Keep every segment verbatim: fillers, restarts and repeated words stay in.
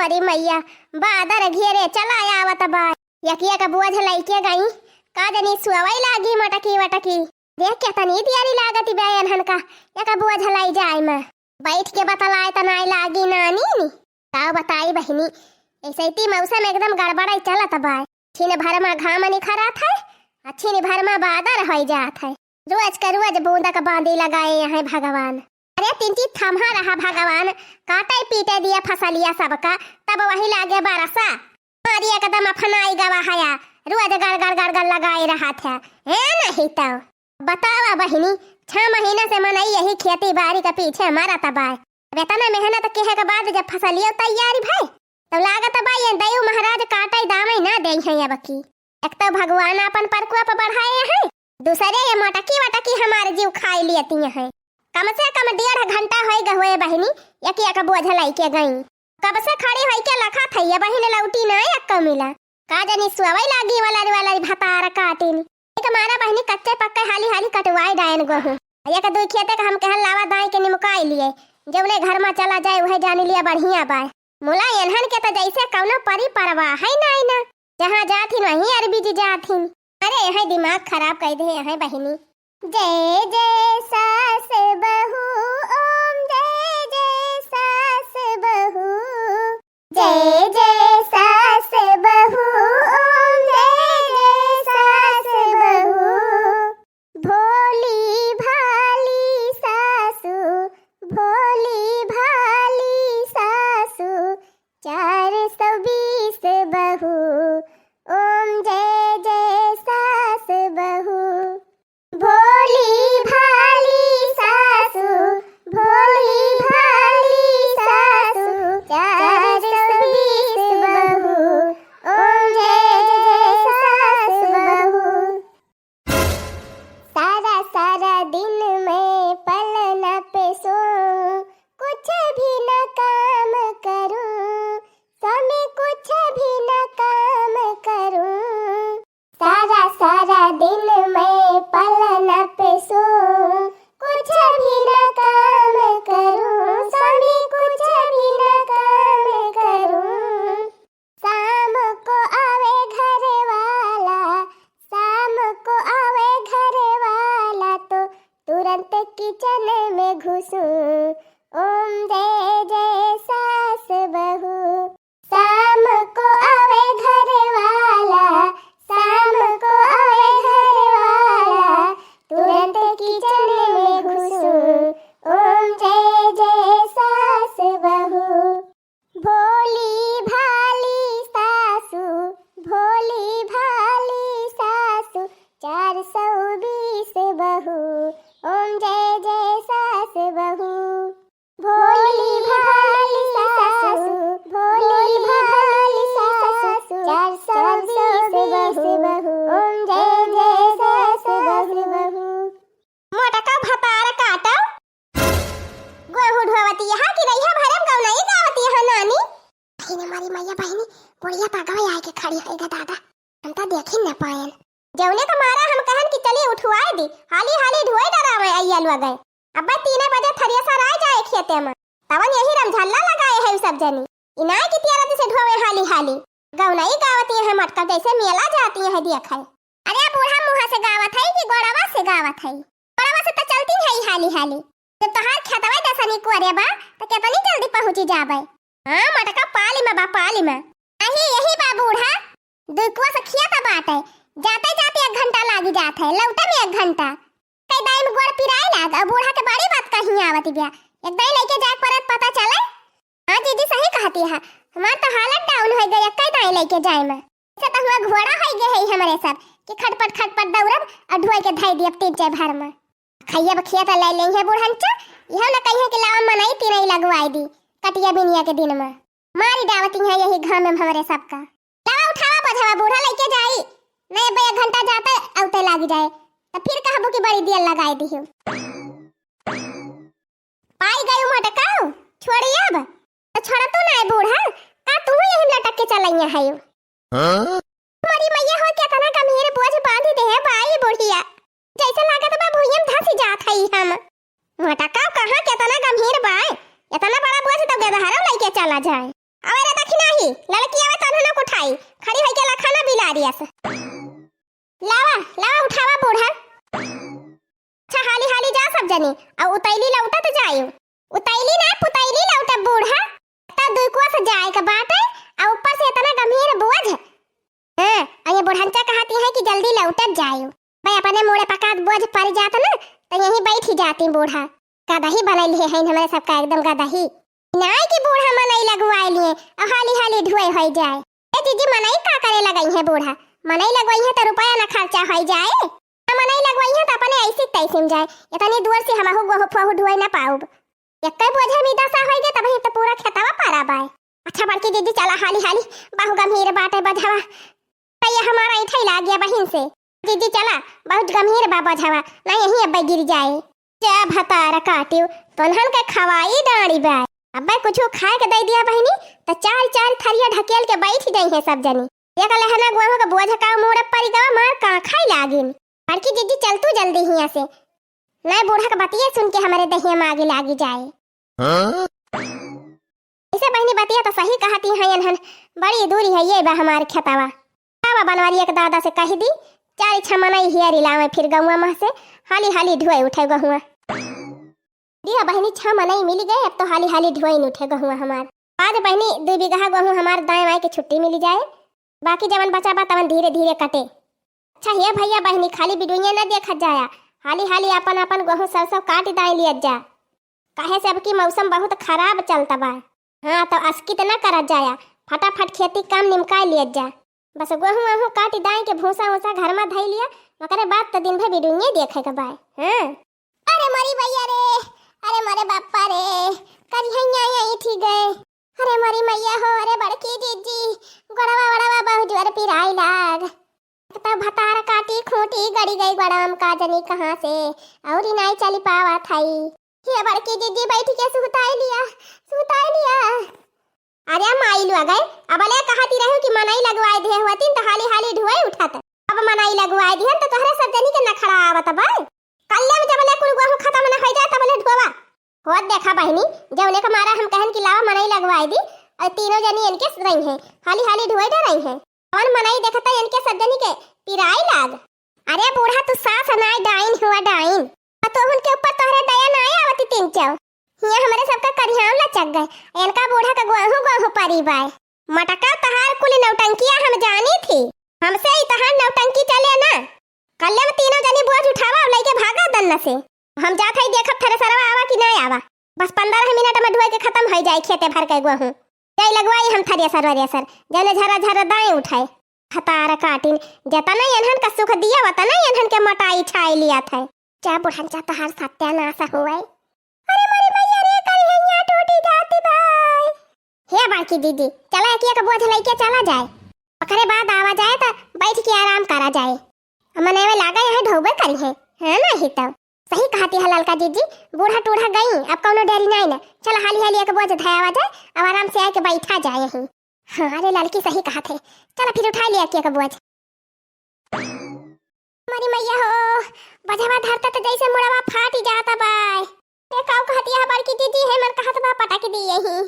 अरे मइया, बादर घेरे चला आवत बा। यकिया का बोझ लइके गई, का जनी सुअवइ लागी मटकी वटकी। देख केतनी दियारी लागत बा एन्हन का, यका बोझ लइ जाए में। बैठ के बतलाए त नाई लागी नानी नी। ताव बताई बहिनी, ऐसे ती मौसम एकदम गड़बड़ाई चलत बा। छिन भर में घाम निखरत है, आ छिन भर में बादर होइ जात है। रोज का रोज बूंदा का बांदी लगाए हैं भगवान। अरे तिनची थम्हा रहा भगवान, काटे पीटे दिया फसलिया सबका, तब वही लागे बरसा। मारी एकदम अफनाई गवा हया, रोज गड़ गड़ गड़ गड़ लगाए रहा था। ए नहीं तो बतावा बहिनी, छह महीना से मनई यही खेती बारी के पीछे मरत बा। अब इतना मेहनत किहे के बाद जब फसलियो तैयारी भई, तो लागत बा ये दयू महाराज काटे दावे ना देइ हैं अब की। एक तो भगवान अपन प्रकोप बढ़ाए हैं, दूसरे ये मटकी वटकी हमार जीव खाई लेती हैं। कम से कम डेढ़ घंटा होई गए हुए बहिनी, यकिया का बोझ लइके गई। कब से खड़ी होई के लखा थई, ये बहिन लौटी ना एक मिला। का जनी सुअवइ लागी वाला रे वाला रे भतार काटिन। एक मारा बहिनी कच्चे पक्के हाली हाली कटवाए डायन गोहूँ। एक दुई खेते का हम कहल लावा दाई के निमुकाई लिए। जौने घर में चला जाए वह जानी लिया बढ़िया बाय। मुला एन्हन के त जैसे कौनो परी परवाह है नाई ना। जहाँ जाथिन वहीं अरबी जी जाथिन। अरे यही दिमाग खराब कइ दे यही बहिनी। जय जय सास बहू, ओम जय जय सास बहू। जय जय सास बहू, ओम जय जय सास बहू। भोली भाली सासू, भोली भाली सासू, चार सौ बीस बहू, ओम जय जय सास बहू। भोली भाली सासू, भोली भाली सासू, चार सौ बीस बहू, ओम जय जय सास बहू। सारा सारा दिन मैं पलना पे सोऊं, कुछ भी न काम करूं, स्वामी कुछ भी न काम करूं। सारा सारा दिन मैं पलना पे सोऊं, कुछ भी न काम करूं, स्वामी कुछ भी न काम करूं। शाम को आवे घर वाला, शाम को आवे घर वाला तो तुरंत किचन में घुसूं। ओम जय जय सास बहू। शाम को आवे घर वाला, शाम को आवे घर वाला, तुरंत किचन में घुसूं। ओम जय जय सास बहू। भोली भाली सासू, भोली भाली सासू, चार सौ बीस बहू, ओम जय जय सास बहू। भोली भाली सासू, भोली भाली सासू, चार सौ बीस बहू, ओम जय जय सास बहू। मोटका भतार काटो। गोहूँ ढोवती यहाँ कि रहिया भरम गौनई गावती यहाँ नानी। बहिनी, मारी मैया बहिनी, बुढ़िया पगवे आए के खड़ी है गा दादा। हम तो देखी न पायन। जौने का मारा हम कहन कि चली उठवाए दी, हाली हाली ढोए डरावे अइया लोग गए। अब तीन बजे थरिया सराय जाए खेते में। तवन यही रमझल्ला लगाए है सब जनी। इनाय की तियारत से ढोवे हाली हाली। गौनई गावती है मटका जैसे मेला जाती है देखे। अरे बूढ़ा मुँह से गावत है कि गोड़वा से गावत है? गोड़वा से तो चलती है हाली हाली। जब तोहार खेतवा दसनी कोरे बा, तो केतनी जल्दी पहुँची जाबे। हाँ, मटका पाली में बा, पाली में। अही, यही बा बूढ़ा। दुई कुआ से खिया तो बाटे, जाते जाते एक घंटा लागी जात है, लौटे में एक घंटा। कई दाई में गोड़ पिराए लाग, अब बूढ़ा के बड़ी बात कहीं आवत बिया। एक दाई लेके जाए परत पता चले। हाँ जीजी, सही कहती है, हमार तो हालत down होइ गई, कई दाई लेके जाए में। से तो हुआ घोड़ा होइ गए है हमरे सब, कि खटपट खटपट दौड़ब और ढोए के धई दियब तीन चार भर में। खइया बखिया त ले लेइहे बुढ़ंचा, इहो न कहिहे कि लावा मनई तिरई लगवाई दी, कटिया बिनिया के दिन में। मारी डावती है यही घाम में हमरे सबका। लावा उठावा बोझवा, बूढ़ा लइके जाई, नहीं अब एक घंटा जाते औते लागी जाए, त फिर कहबू कि बड़ी देर लगाई दी हो। पाई गई मटकाऊ, छोड़ी अब। त छोड़ा तू ना बूढ़ा, का तू यही लटक के चलइया है? हाँ? मरी मैया हो, केतना गंभीर बोझ बांधी देहे बाई बुढ़िया। जैसे लागत बा भुइयम धसी जात हई हम। मोटका कहाँ केतना गंभीर बा, एतना बड़ा बोझ तो गदहरो लइके चला जाए। अबे रे दखिन ललकी आवा तन्हन को उठाई, खड़ी होई के लखा ना बिलारी अस। लावा, लावा उठावा बूढ़ा। अच्छा हाली हाली जा सब जनी, अउ उतैली लौटत जायु। उतैली ना पुतैली लौटब बूढ़ा, त दुई कोस जाए के बाटे, अउ ऊपर से इतना गंभीर बोझ। हाँ, अउ ये बुढ़ंचा कहती है कि जल्दी लौटत जायु। भाई अपने मुड़े पकात बोझ पड़ जात ना, त यहीं बैठी जाती बूढ़ा। गदही बनैली है हमरे सबका एकदम गदही। नाई कि बूढ़ा मनई लगवाए लिए, अउ हाली हाली ढुए होई जाए। ए जीजी, मनई का करे लगई है बूढ़ा? मनई लगवाई है त रुपया ना खर्चा होई जाए, आ मनई लगवाई है त अपने ऐसी तैसी में जाए। इतनी दूर से हमहू गोहू फोहू ढुए ना पाउब। एक्कै बोझा में दसा होई गए तब ही तो पूरा खेतवा पारा बाय। अच्छा बड़की जीजी चला हाली हाली, बहु गंभीर बाटे बझवा। तैया हमारा ऐठे लाग गया बहिन से। जीजी चला, बहुत गंभीर बा बझवा, ना यहीं अब्बे गिर जाए। जा भतार काटियो, तोन्हन के खवाई डाँड़ी बा। अब्बे कुछु खाए के दे दिया बहिनी, त चार चार थरिया ढकेल के बैठ गई है सब जनी। एक लहना गोहूं के बोझ का मूड़ परी गवा, मार का खाई लागिन। बड़की जीजी चल तू जल्दी हियां से, नहीं बूढ़ा के बतिये सुन के हमरे दहिया में आगी लागी जाए। हाँ? इसे बहिनी बतिया तो सही कहती है इन्हन, बड़ी दूरी है ये बा हमार खेतवा। बाबा बनवारी एक दादा से कह दी, चार छह मनई हियारी लावे फिर गौवा मह से, हाली हाली ढुए उठे गहुआ। दिया बहिनी छह मनई मिल गए, अब तो हाली हाली ढुए उठे गहुआ हमार। आज बहिनी दू बीघा गहूं हमार दाएं बाएं के छुट्टी मिली जाए, बाकी जवन बचा बा तवन धीरे धीरे कटे। अच्छा हे भैया बहिनी खाली बिडुइया न देखत जाया, हाली हाली आपन आपन गहूं सरसों काट दाएं लियत जा। काहे से अब की मौसम बहुत खराब चलत बा। हाँ, तो अस्कित न करत जाया, फटाफट खेती काम निमकाय लियत जा। बस गोहूँ वोहूँ काटि दाई के भूसा ऊसा घर मा धई लिया, ओकरे बाद तो दिन भर बिडुइये देखे के बाय। हाँ। अरे मोरी भैया रे, अरे मोरे बापा रे, करिहैया यही थी गए। अरे मोरी मैया हो, अरे बड़की जीजी, गोड़वा वड़वा बहुत जोर पिराई लाग। एक तो भतार काटी खूंटी गड़ी गई गोड़वा में का जनी कहाँ से, और ही नाई चली पावा थाई। हे बड़की जीजी बैठ के सुताई लिया, सुताई लिया। अरे माई लोग, अबले कहती रहू कि मनई लगवाए दिहे होतिन त हाली हाली ढुए उठत। अब मनई लगवाए दिहन त तोहरे सब जनी के नखड़ा आवत बा। कल्ले में जबले कुल गोहूं खत्म न होई जाए तबले ढोवा। होत देखा बहिनी, जौने के मारा हम कहन कि लावा मनई लगवाए दी, और तीनों जनी इनके रही हैं, हाली हाली ढुए डरई हैं। कौन मनई देखता इनके सब जनी के पिराई लाग। अरे बूढ़ा तू सास नाय डाइन हुआ डाइन। आ तो उनके ऊपर तोहरे दया नाय आवती तीन चाव। हिया हमरे सबका करिहाव लचक गए। इनका बूढ़ा का गोहूं गोहूं परी बाय। मटका तहार कुल नौटंकिया हम जानी थी। हमसे ही तहार नौटंकी चले ना। कल्ले में तीनों जनी बोझ उठावा और लइके भागा दन्न से। हम जात हई देखब थ्रेसरवा आवा कि ना आवा। बस पन्द्रह मिनट में ढोए के खत्म होई जाए खेते भर के गोहूं। जाई लगवाई हम थ्रेसर वरेसर, जौने झरा झरा दाई उठाए। हतार काटिन, जतना एन्हन का सुख दिया, वतना एन्हन के मोटाई छाई लिया था। जा बुढ़न जा तोहार सत्यानाश होए। अरे मोरी मैया रे, करिहैया टूटी जाती बाय। हे बड़की दीदी, चला एक एक बोझ लइके चला जाए, ओकरे बाद आवा जाए त बैठ के आराम करा जाए। मनई में लागा यहाँ ढोबे करी है, है ना ही तब। सही कहती है ललका जीजी, बूढ़ा टूढ़ा गई, अब कौनो डरी नाई ना। चल हाली हाली एक बोझ धयावा जाए, अब आराम से आके बैठा जाए यहीं। हाँ, अरे ललकी सही कहत है, चल फिर उठा लिया के एक बोझ। हमारी मैया हो, बझवा धरता तो जैसे मुड़वा फाटी जाता बाय। ए काऊ कहती है बड़की जीजी, है मन कहत बा पटक दी यहीं।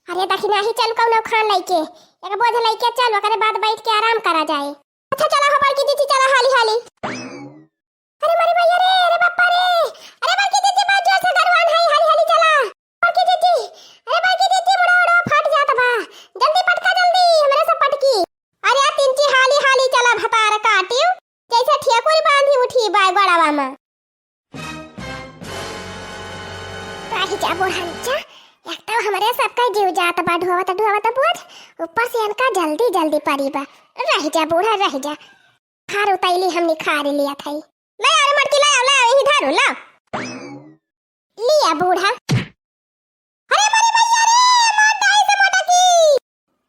अरे दखिना ही चल कौनो खान लइके, एक बोझ लइके चल, ओकरे बाद बैठ के आराम करा जाए। अच्छा चला हो बड़की जीजी, चला हाली हाली। अरे मोरी मैया रे, अरे बापा रे, अरे बड़की जीजी बहुत जोर से गरवान है, हाली हाली चला। बड़की जीजी, अरे बड़की जीजी, मुड़ा उड़ा फाट जात बा, जल्दी पटका जल्दी, हमरे सब पटकी। अरे आ तिनची हाली हाली चला भतार काटियो, जैसे ठेकुर बांधी उठी बाय गोड़वा में। रह जा बुढ़ंचा, एक तो हमरे सबका जीव जात बा ढोवत ढोवत बोझ, ऊपर से इनका जल्दी जल्दी परी बा। रह जा बूढ़ा, रह जा। खार उतैली हमनी खार लिया थाई। ले अरे मटकी ले, ले यही धरू, ले। लिया बूढ़ा। अरे मोरी मैया रे, मार डाई से मटकी।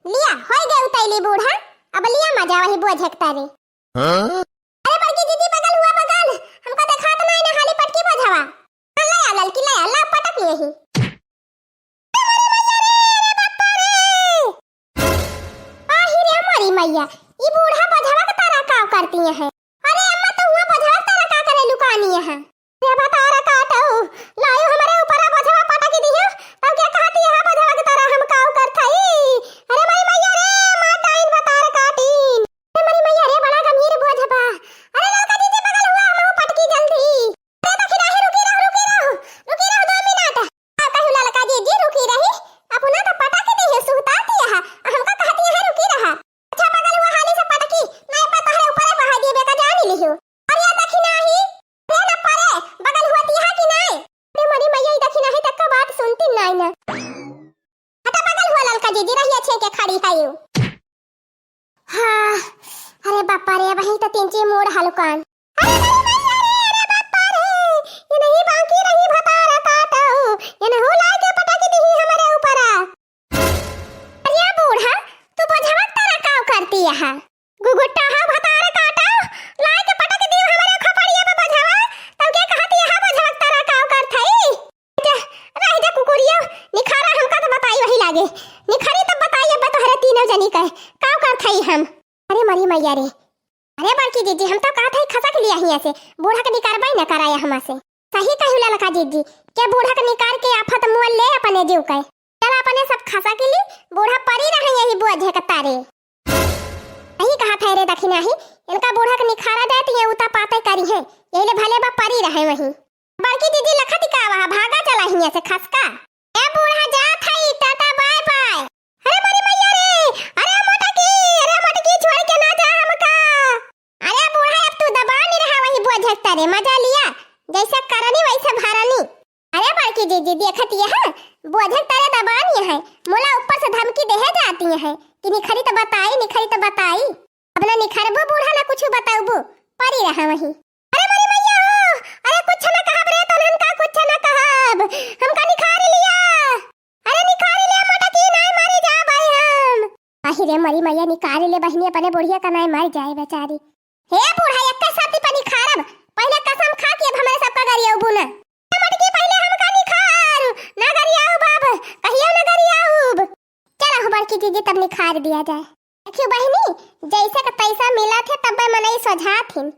लिया, होई गए उतैली बूढ़ा। अब लिया मजा वही बोझ एकता रे। हाँ? अरे बड़की दीदी, बगल हुआ बगल, हमका देखात नाई ना, हाली पटकी बोझवा। हाँ, ले आ ललकी, ले आ, ला पटक ले ही। अरे मोरी मैया रे, अरे बापा रे। आही रे मोरी मैया, ई बूढ़ा बोझवा के तारा काव करती है। अरे अम्मा, तो हुआ बोझवा के तारा का करे लुकानी है? रे भतार काटऊ, लायू हमरे ऊपर बोझवा पटक दियो, तब क्या कहती है बोझवा के तारा हम काव करत हई? अरे मोरी मैया रे, दीदी रहिया छेके खड़ी है यू। हाँ, अरे बापा रे, वही तो तीन ची मोड़ हलुकान। अरे, अरे, अरे, अरे, अरे बापा रे, ये नहीं बाकी रही भतार काटो, ये नहीं लाके पटक दीही हमरे ऊपर। अरे बूढ़ा, तू बोझवा तारा काव करती यहाँ? गुगुट्टा हा भतार काटो, लाके पटक दियो हमरे खपड़िया पे बोझवा, तब के कहती यहाँ बोझवा तारा काव करत हई? जा, रह जा कुकुरिया, निखारा हमका तो बताई वही लागे। निखारी तब बताई अब तोहरे तीनों जनी के, काव करत हई हम? अरे मरी मैया रे। अरे बड़की जीजी, हम तो कहत हई खसक लिया हियाँ से, बूढ़ा के निकारबई न कराया हमा से। सही कही ललका जीजी, के बूढ़ा के निकार के आफत मुअल ले अपने जीव के। चल अपने सब खसक ली, बूढ़ा परी रहे यही बोझे के तारे। यही कहत है रे दखिनाही, इनका बूढ़ा के निखारा जाए तो ये उता पाते करी है, यही ले भले बा परी रहे वही। बड़की दीदी लखत का वहाँ भागा चला हियाँ से खसका। ए बूढ़ा जात हई, टाटा बाय बाय। अरे मोरी मैया रे, अरे मोटकी, अरे मोटकी छोड़ के ना जा हमका। अरे बूढ़ा अब तू दबानी रहा वही बोझक तारे, मजा लिया, जैसे करनी वैसे भरनी। अरे बड़की जीजी देखत ये है, बोझक तारे दबानी है, मोला ऊपर से धमकी देहे जाती है कि निखरी तो बताई, निखरी तो बताई। अब ना निखरबू बूढ़ा ना कुछ बताबू, परी रहा वही। अरे मोरी मैया हो, अरे कुछ ना कहब रे, तोहन का कुछ ना कहब, हमका निखार लिया। अरे निखार लिया मोटकी, नाय मारी जा भाई हम। आही रे मोरी मैया, निखार ले बहिनी अपने बुढ़िया का, नाय मारी जाए बेचारी। हे बूढ़ा, एक साथी पर निखारब, पहले कसम खा के अब हमरे सबका गरियाबू ना। ए मोटकी पहले हमका निखार, ना गरियाबू बाब, कहियो ना गरियाबू। चला हो बड़की जीजी, तब निखार दिया जाए। देखियो बहिनी, जैसे का तैसा मिला थे तब मनई सोझा थिन।